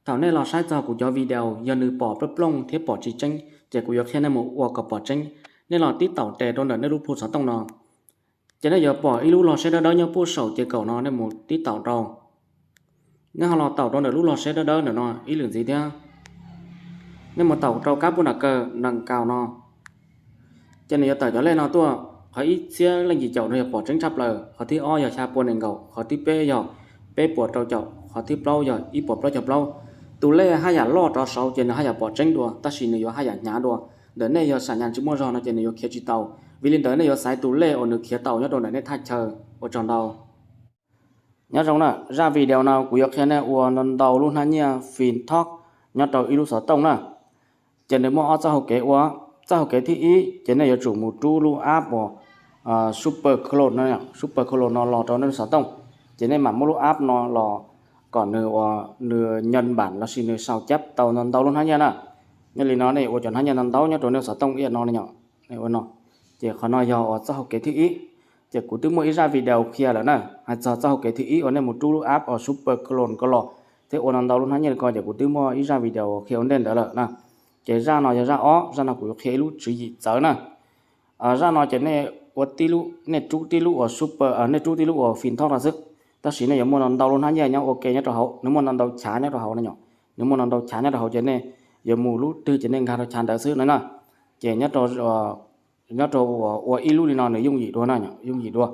Thaum nej los saib txog kuv cov video yog nws pom plooj plooj thiab pom tsis tseeb, ces kuv yuav qhia nej mus ua kom pom tseeb. Nej los tib taum tes rau ntawm nej lub plhu xov tooj no, ces nej yuav pom ib lub log seb dawb dawb nyob puag saum ces kaum no, nej mus tib taum rau. Nej ho los taum rau ntawm lub log seb dawb dawb ntawm no ib lwm ntxiv thiab. Nej mus taum rau kab puag nram kaw nram kaus no, ces nws yuav tawm cov lej no tuaj. Qhov ib txhiab leej yim caum no yog pom tseeb tshaj plaws, qhov thib ob yog xya pua nees nkaum, qhov thib peb yog peb puas rau caum, qhov thib plaub yog ib puas plaub caug plaub. Tus lej haj yam loj rov saud ces nws haj yam pom tseeb dua, tab sis nws yuav haj yam hnyav dua. Ntawm nej yog sam nyas tsis muaj zog no ces nws yuav khiav tsis tau. Vim li ntawd nej yuav xaiv tus lej uas nws khiav tau nyob rau ntawm nej thaj chaw. Ua tsaug ntau. Nyob zoo na, zaj video no kuv yuav qhia nej ua ntau ntau lub hnab nyiaj Fintox nyob rau ib lub xov tooj na. Ces nws muaj ob txoj hau kev ua. Txoj hau kev thib ib ces nej yuav tsum mus rub lub app uas Super Clone no, Super Clone no los rau nej lub xov tooj. Ces nej mam muab lub app no los kom nws ua, nws nyob npam lossis nws sau cab tau ntau ntau lub hnab nyiaj na. Nyob li no nej ua cov hnab nyiaj ntau ntau nyob rau nej lub xov tooj ib yam no ne yom. Nej ua no. Ces qhov no yog uas txoj hau kev thib ib. Ces kuv twb muaj ib zaj video qhia lawm na, hais txog txoj hau kev thib ib uas nej mus rub lub app uas Super Clone ko los thiab ua ntau ntau lub hnab nyiaj ko, ces kuv twb muaj ib zaj video qhia ua ntej ntawd lawm na. Ces zaj no yog zaj ob, zaj no kuv yuav qhia ib lub tswv yim txawv na. Zaj no ces nej ua tib lub, nej rub tib lub uas Super, nej rub tib lub uas Fintox no xwb, tab sis nej yuav muaj ntau ntau lub hnab nyiaj nyob ua ke nyob rau hauv, nws muaj ntau ntau chav nyob rau hauv na yom. Nws muaj ntau ntau chav nyob rau hauv ces nej yuav mus lub twg ces nej nkag rau chav ntawd xwb no na. Ces nyob rau, nyob rau uas ua ib lub li no nws yooj yim dua na, yooj yim dua.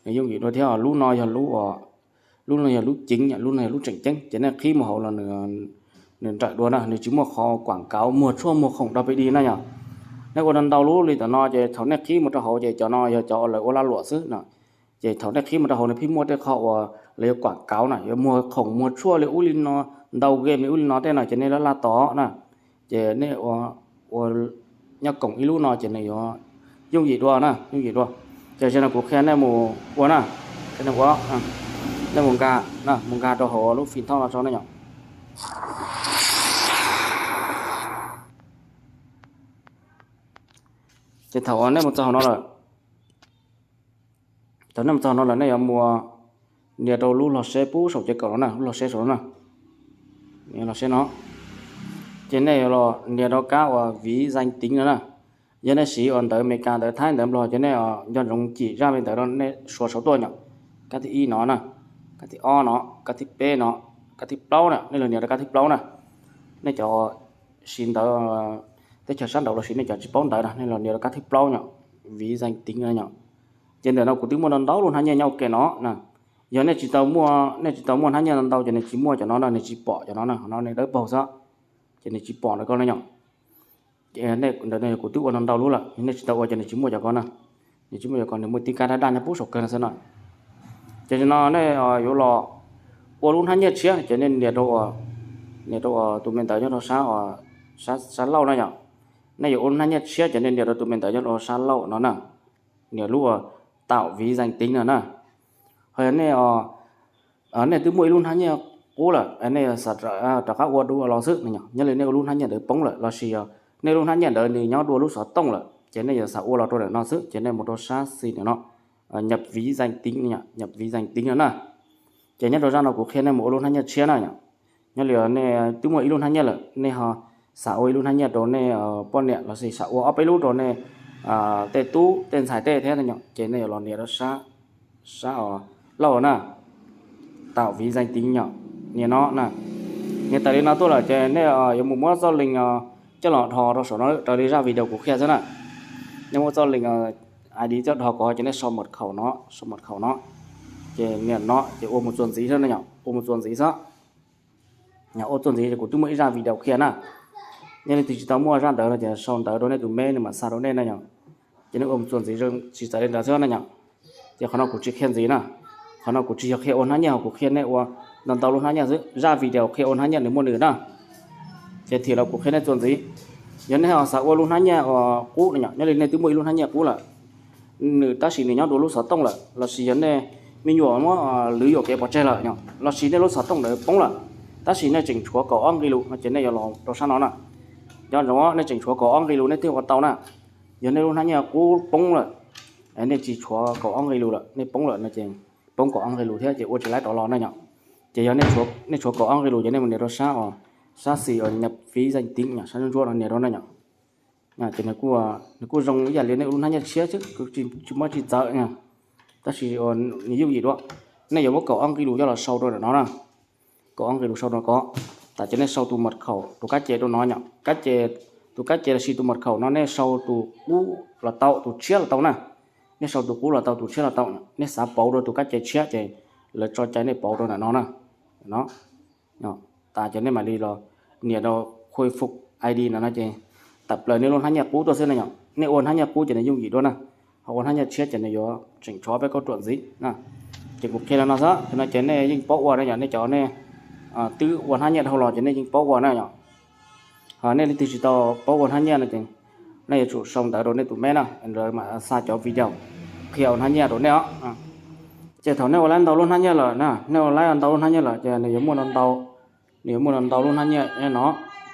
Nws yooj yim dua thiab lub no yog lub, lub no yog lub ceev, lub no yog lub tseem ceeb, ces nej qhib mus hauv los nws nrawm dua na, nws tsis muaj qhov kuam kauv muag tshuaj muag khoom rau peb dig na yom. Nej ua ntau ntau lub li tom no ces thaum nej qhib mus rau hauv ces cov no yog cov uas lawv ua lag luam xwb no. Ces thaum nej qhib mus rau hauv nws pheej muaj tej qho uas lawv yuav kuam kauv na, yuav muag khoom muag tshuaj li ub li no, ntau game li ub li no tej no ces nej laj laj tos na. Ces nej ua, ua nyob koom ib lub no ces nws yuav yooj yim dua na, yooj yim dua. Ces zaum no kuv qhia nej mus ua na, nej ua, nej mus nkag, mus nkag rau hauv lub Fintox no tso na yom. Ces thaum uas nej mus txog hauv no lawm, thaum nej mus txog hauv no lawm nej yuav mus nias rau lub log seb puag saum ces kaum no na, lub log seb saum no na. Log seb no, ces nej yuav los nias rau kab uas vis danh tính no na. Yog nej siv uas ntawv Amelikas, ntawv Thaib, ntawv Nplog ces nej nco ntsoov cim zaj li ntawd rau nej suav saud tuaj yom. Kab thib ib no na, kab thib ob no, kab thib peb no, kab thib plaub na, nej los nias rau kab thib plaub na. Nej cov siv ntawv teb chaws sab nraud lossis nej cov tsis paub ntawv na, nej los nias rau kab thib plaub yom, vis danh tính no yom. Ces ntawm no kuv twb muaj ntau ntau lub hnab nyiaj nyob ua ke no na. Yog nej tsis tau muaj, nej tsis tau muaj hnab nyiaj ntau ntau ces nws tsis muaj cov no na, nws tsis pom cov no na, qhov no nej dawb paug xwb, ces nws tsis pom ntawm ko na yom. Ntawm no kuv twb ua ntau ntau lub lawm, nej tsis tau ua ces nws tsis muaj cov ko na. Nws tsis muaj cov ko, nws muaj tib kab daj daj nyob puag saum kawg no xwb na. Ces no nej yuav los ua lub hnab nyiaj tshiab ces nej nias rau, nias rau tus me ntawv nyob rau sab, sab laug na yom. Nej yuav ua lub hnab nyiaj tshiab ces nej nias rau tus me ntawv nyob rau sab laug no na. Nias lub uas tạo ví danh tính no na. Ho yog nej, nej twb muaj ib lub hnab nyiaj qub lawm, nej xav rov qab ua dua los xwb, nyob li nej ua lub hnab nyiaj ntawd poob lawm lossis yog nej lub hnab nyiaj ntawd nws nyob dua lub xov tooj lawm ces nej yuav xav ua los rau ntawm no xwb ces nej mus rau sab xis ntawm no, nhập ví danh tính, nhập ví danh tính no na. Ces nyob rau zaj no kuv qhia nej mus ua lub hnab nyiaj tshiab na. Nyob li nej twb muaj ib lub hnab nyiaj lawm, nej ho xav ua ib lub hnab nyiaj rau nej poj niam lossis xav ua ob peb lub rau nej tej tub tej ntxhais tej thiab no, ces nej yuav los nias rau sab, sab laug na, tạo ví danh tính no, nias no na. Nias tawm li no tuaj lawm ces nej yuav mus muab txoj link coj los dhos rau saum no raws li zaj video kuv qhia xwb na. Nej muab txoj link ID coj dhos ko ces nej sau mật khẩu no, sau mật khẩu no, ces nias no ces ua mus txuas ntxiv xwb na yom, ua mus txuas ntxiv xwb. Ua txuas ntxiv ces kuv twb muaj ib zaj video qhia na. Nej leej twg tsis tau muaj zaj ntawd no ces sau ntawv rau nej tus me nws mam xa rau nej na yom. Ces nej ua mus txuas ntxiv tsis txawv li ntawd xwb na yom. Ces qhov no kuv tsis qhia ntxiv na. Qhov no kuv tsis yog qhia ua hnab nyiaj, kuv qhia nej ua ntau ntau lub hnab nyiaj xwb. Zaj video qhia ua hnab nyiaj nws muaj nws na. Ces thim los kuv qhia nej txuas ntxiv. Yog nej ho xav ua lub hnab nyiaj uas qub no yom, nyob li nej twb muaj ib lub hnab nyiaj qub lawm, nws tab sis nws nyob dua lub xov tooj lawm lossis yog nej me nyuam muab lwv yuam kev pov tseg lawm yom, lossis nej lub xov tooj ntawd poob lawm, tab sis nej tseem tshuav kaum ob nqi lus no ces nej yuav los rau sab no na. Nco ntsoov nej tseem tshuav kaum ob nqi lus nej thiaj ua tau na. Yog nej lub hnab nyiaj qub poob lawm, nej tsis tshuav kaum ob nqi lus lawm, nej poob lawm no ces poob kaum ob nqi lus thiab ces ua tsis laib rov los na yom. Ces yog nej tshuav kaum ob nqi lus ces nej mus nias rau sab os, Sab xis uas nyam fiv zaj teev yom, sab ntsuab ntsuab no nias rau na yom. Ces nws kuj zoo ib yam li nej ua lub hnab nyiaj tshiab xwb, tsis muaj tsis txawv na. Tab sis nws yooj yim dua, nej yuav muab kaum ob nqe lus coj los sau rau ntawm no na. Kaum ob nqe lus sau rau ko, tas ces nej sau tus mật khẩu, tus kab ce rau no yom. Kab ce, tus kab ce los sis tus mật khẩu no nej sau tus qub los tau, tus tshiab los tau na. Nej sau tus qub los tau, tus tshiab los tau. Nej xav pauv rau tus kab ce tshiab ces lawv tso cai nej pauv rau ntawm no na. No, tas ces nej mam li los nias rau khôi phục I D no no ces tawm plaws nej lub hnab nyiaj qub tuaj xwb na yom. Nej ua hnab nyiaj qub ces nws yooj yim dua na, ho ua hnab nyiaj tshiab ces nws yuav tseem tshuav peb kauj ruam ntxiv na. Ces kuv qhia li no xwb, no ces nej yeej paub ua na yom, nej cov nej twb ua hnab nyiaj dhau los ces nej yeej paub ua na yom. Ho nej leej twg tsis tau paub ua hnab nyiaj no ces nej yuav tsum sau ntawv rau nej tus meb na, lawv mam xa cov video qhia ua hnab nyiaj rau nej os. Ces thaum nej ua laib ntau lub hnab nyiaj lawm na, nej ua laib ntau lub hnab nyiaj lawm ces nws yuav muaj ntau, nws yuav muaj ntau lub hnab nyiaj no,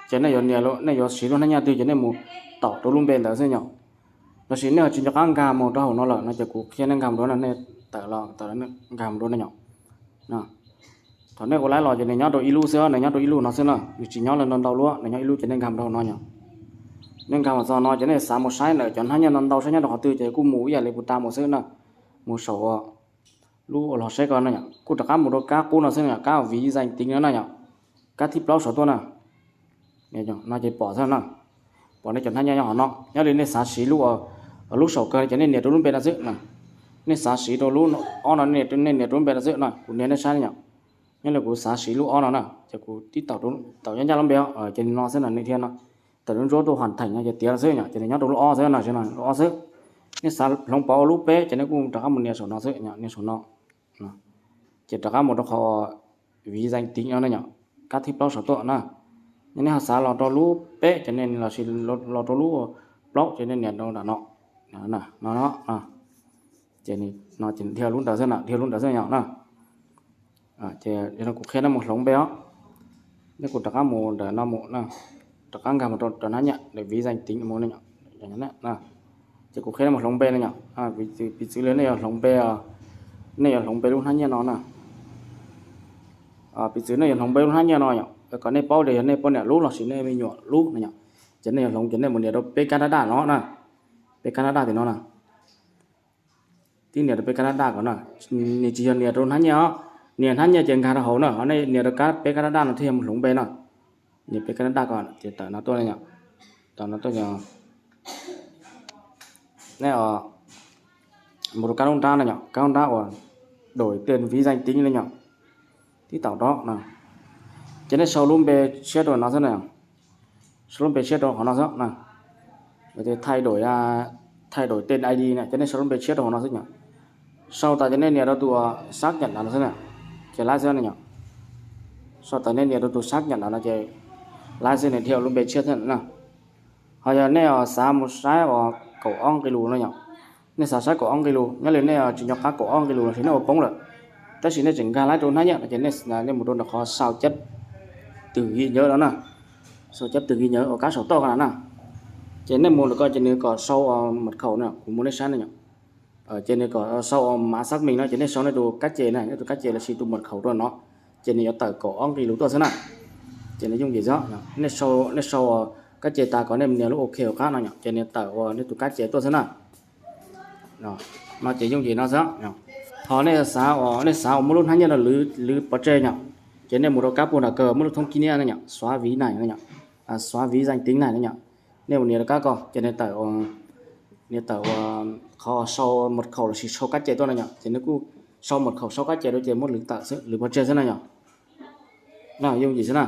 ces nej yuav nias, nej yuav siv lub hnab nyiaj twg ces nej mus taum rau lub npe ntawd xwb yom. Los sis nej ho tsis nco qab nkag mus rau hauv no lawm no ces kuv qhia nej nkag mus rau no, nej tawm los tawm nkag mus rau no yom. Thaum nej ua laib los ces nws nyob rau ib lub xwb, nws nyob rau ib lub no xwb na, nws tsis nyob ntau ntau lub, nws nyob ib lub ces nej nkag mus rau no yom. Nej nkag mus txog no ces nej xav mus saib ntawm cov hnab nyiaj no ntau saib nyob rau qhov twg ces kuj mus ib yam li puag ta mus xwb na. Mus saum lub ua los saib ko na yom, kuj rov qab mus rau kab qub no xwb na yom, kab uas vis danh tính no na yom, kab thib plaub saum tuaj na. No ces pom xwb na, pom nej cov hnab nyiaj nyob hauv no. Nyob li nej xav siv lub, lub saum kawg ces nej nias rau lub npe no xwb na. Nej xav siv rau lub ob no, nej nias rau lub npe no xwb na, kuv nias nej saib yom. Nyob li kuv xav siv lub ob no na ces kuv tib taum, taum ncaj ncaj lub npe ces nws no xwb na, nws thiaj no, tawm lub ntsuab tuaj hoàn thành no ces tiav no xwb yom, ces nws nyob rau lub ob xwb na, lub ob xwb. Nej xav hloov pauv ua lub peb ces nej kuj rov qab mus nias saum no xwb, nias saum no. Ces rov qab mus rau qhov vis danh tính no na yom, kab thib plaub saum tuaj na. Yog nej ho xav los rau lub peb ces nej los sis los rau lub plaub ces nej nias rau nram no, no no, ces no ces dhia lub ntawd xwb na, dhia lub ntawd xwb yom na. Ces yog no kuv qhia nej mus hloov npe os, nej kuj rov qab mus ntawm no mus na, rov qab nkag mus rau cov hnab nyiaj ntawm vis danh tính mus na. Ces kuv qhia nej mus hloov npe na yom. Piv txwv li nej yuav hloov npe, nej yuav hloov npe lub hnab nyiaj no na. Piv txwv nej yuav hloov npe lub hnab nyiaj no yom, kom nej paub tias yog nej poj niam lub los sis nej me nyuam lub na yom. Ces nej yuav hloov ces nej mus nias rau peb kab daj daj no na, peb kab daj daj tim no na. Twb nias rau peb kab daj daj ko na, nws tsis yog nias rau hnab nyiaj os, nias hnab nyiaj ces nkag rau hauv na, ho nej nias rau kab, peb kab daj daj no thiaj yog mus hloov npe na. Nias peb kab daj daj ko ces tawm no tuaj, tawm no tuaj, nej mus rau kab lub nrab no yom, kab lub nrab uas đổi tên vis danh tính no yom, tib taum rau no. Ces nej sau lub npe tshiab rau no xwb na, sau lub npe tshiab rau qhov no xwb na. Thay đổi, thay đổi tên I D na, ces nej sau lub npe tshiab rau hauv no xwb yom. Sau tas ces nej nias rau tus xác nhận no xwb na, ces laib xwb na yom. Sau tas nej nias rau tus xác nhận no ces laib xwb, nws dhia lub npe tshiab xwb na. Ho yog nej xav mus saib uas kaum ob nqe lus no yom, nej xav saib kaum ob nqe lus, nyob li nej tsis nco qab kaum ob nqe lus los sis nej ua poob lawm, tab sis nej tseem nkag laib rau hnab nyiaj no ces nej mus rau nram qhov sao chép từ ghi nhớ no na, sao chép từ ghi nhớ uas kab saum toj ko na. Ces nej mus rau ko ces nws kom sau mật khẩu no, kuv mus nej saib no yom. Ces nws kom sau mã xác minh no ces nej sau nej tus kab ce na, nej tus kab ce los sis tus mật khẩu rau no, ces nws yuav tawm kaum ob nqe lus tuaj xwb na. Ces nws yooj yim xwb, nej sau kab ce tas kom nej nias lub OK hauv qab no yom, ces nws tawm ua nej tus kab ce tuaj xwb na. No ces yooj yim no xwb. Ho nej xav, nej xav uas muab lub hnab nyiaj no lwv pov tseg yom, ces nej mus rau kab puag nram kawg muaj lub thoob kib niab no yom, xóa ví này no yom, xóa ví danh tính này no yom. Nej mus nias rau kab ko ces nws tawm, nws tawm ua qhov sau mật khẩu los sis sau kab ce tuaj no yom, ces nws kuj sau mật khẩu sau kab ce rau ces muab lwv tawm xwb, lwv pov tseg xwb na yom. No yooj yim xwb na.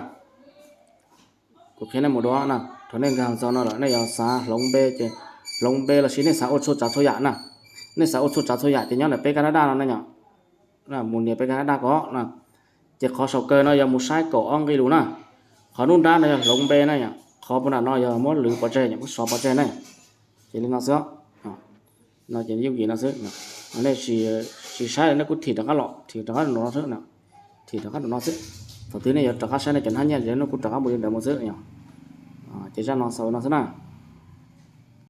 Kuv qhia nej mus dua na, thaum nej nkag txog no lawm nej yuav xav hloov npe ces hloov npe los sis nej xav ua txhua tsav txhua yam na, nej xav ua txhua tsav txhua yam ces nyob ntawm peb kab daj daj no na yom. Mus nias peb kab daj daj ko na, ces qhov saum kawg no yog mus saib kaum ob nqe lus na. Qhov nruab nrab no yog hloov npe na yom, qhov puag nram no yog muab lwv pov tseg, muab xóa pov tseg na. Ces li no xwb. No ces yooj yim no xwb. Nej tsis saib nej kuj thim rov qab los, thim rov qab rau no xwb, thim rov qab rau no xwb. Thaum twg nej yuav rov qab saib nej cov hnab nyiaj ces nej kuj rov qab mus li ntawd mus xwb yom. Ces zaj no xaus no xwb na.